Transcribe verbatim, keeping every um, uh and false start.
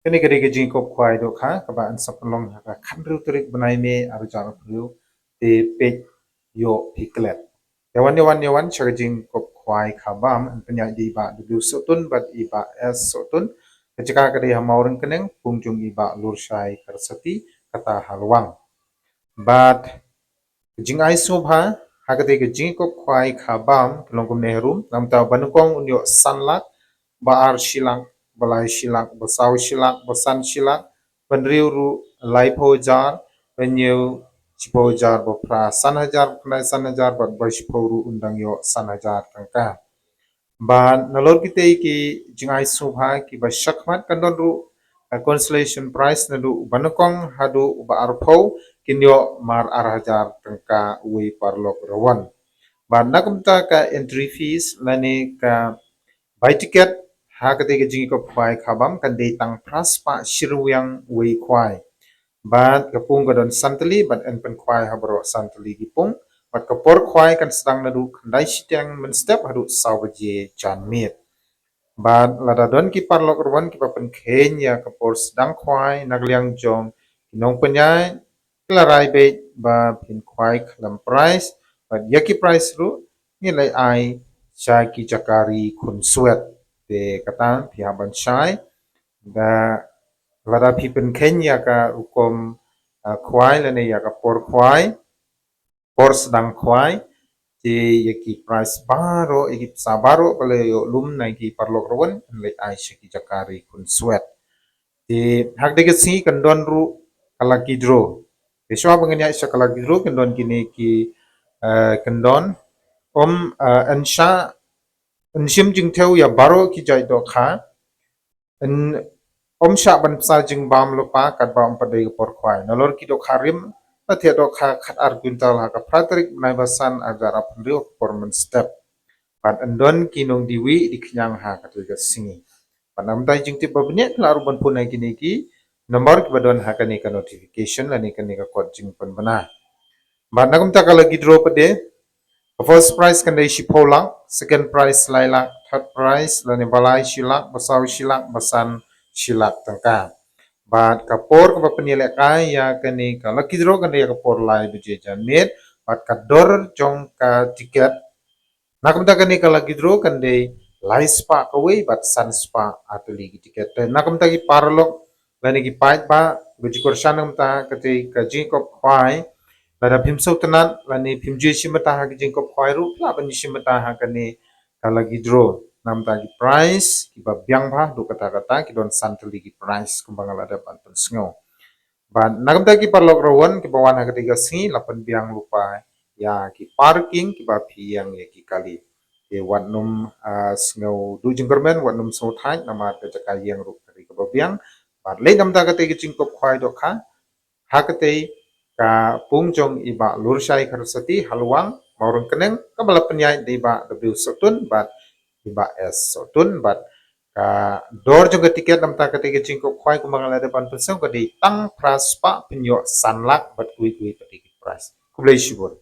Kane ka dei ka jingkup khwai dohkha kaba yn sa pynlong ha ka khathynriew tarik bnai May arhajar arphew, te peit ïoh phi klet. Ïa wan, ïa wan, ïa wan sha ka jingkup khwai kha bam, yn pynïaid da i Bah W Sohtun bad i Bah S Sohtun. Ka jaka ka dei ha Mawryngkneng, pung jong i Bah Lurshai Kharsati, kata ha Lwang. Bad ka jingai sngewbha ha katei ka jingkup khwai kha bam ka long kumne harum. Namar ba nyngkong un ïoh san lak, ba ar shi lak, ba lai shi lak, ba saw shi lak, ba san shi lak, ba hynriew ruh laiphew hajar, ba hynñiew shiphew hajar, ba phra san hajar, ba khyndai san hajar, bad ba shiphew ruh un dang ïoh san hajar tyngka. Bad nalor kitei ki jingai sngewbha kiba shakhmat kan don ruh, uh, consolation prize naduh ba nyngkong haduh ba arphew, kin ïoh mar ar hajar tyngka uwei paralok ruh. Bad na kumta ka entry fees lane ka bai tiket ha katei ka jingkup khwai kha bam kan dei tang phra spah shi ryngwiang uwei khwai. Bad ka pung ka don san tylli, bad yn pynkhwai ha baroh san tylli ki pung. Bad ka por khwai kan sdang naduh khyndai shiteng mynstep haduh saw baje janmiet. Bad lada don ki paralok ruh kiba pynkheiñ ïa ka por sdang khwai na ka liang jong ki nongpynïaid, ki la rai beit ba phin khwai khlem prize, bad ïa ki prize ruh ngi la ai sha ki jaka ri khunswet. Te kata phi hap ban shai da lada phi pynkheiñ ïa ka rukom, uh, khwai lane ïa ka por khwai, por sdang khwai, te ïa ki prize baroh, ïa ki pisa baroh ba la ïoh lum na ki paralok ruh yn leit ai sha ki jaka ri khunswet. Te ha katei ka sngi kan don ruh ka lucky draw. Te shuwa ba ngin ïaid sha ka lucky draw kan don kine ki, uh, kan don, um, uh, yn shah, yn shim jingthew ïa baroh ki jait dohkha. Yn, ym shah ban pynsa jingbam lypa katba ym pat dei ka por khwai. Nalor ki dohkha rim, la thiah dohkha khatar kwintal ha ka phra tarik bnai ba san arhajar arphew hynriew ka por mynstep. Bad yn don ki nongdie wieh die khñiang ha katei ka sngi. Bad namar jingtip ba bniah la ruh ban phone ha kine ki number kiba don ha kane ka notification lane kane ka kot jingpynbna. Bad na kumta ka lucky draw pat de, ka first prize kan dei shiphew lak, second prize lai lak, third prize lane ba lai shi lak, ba saw shi lak, ba san shi lak tyngka. Bad ka por kaba pynïalehkai ïa kane ka lucky draw kan dei ïa ka por lai baje janmiet, bad ka dor jong ka tiket na kumta kane ka lucky draw kan dei lai spah kawei bad san spah ar tylli ki tiket. Te na kumta ki paralok lane ki paidbah ba ju kyrshan na kumta katei ka jingkup khwai, lada phim sngewtynnat lane phim ju shim bynta ha ka jingkup khwai ruh, lah ban ju shim bynta ha kane ka lucky draw. Na kumta ki prize kiba biang bha haduh katta katta, ki don san tylli ki prize kumba nga la dep ban pynsngew. Bad na kumta ki paralok ruh kiba wan ha katei ka sngi, la pynbiang lypa ïa ki parking kiba phi ïeng ïa ki kali. Te wat nym, ah, sngew duh jingkyrmen, wat nym sngew thait, namar ka jaka ïeng ruh ka dei kaba biang. Bad leit na kumta katei ka jingkup khwai dohkha ha katei ka pung jong i Bah Lurshai Kharsati ha Lwang, Mawryngkneng, kaba la pynïaid da i Bah W Sohtun bad i Bah S Sohtun. Bad ka dor jong ka tiket na kumta katei ka jingkup khwai kumba nga la dep ban pynsngew ka dei tang phra spah pynïoh san lak bad kiwei kiwei pat ki prize. Khublei shibun.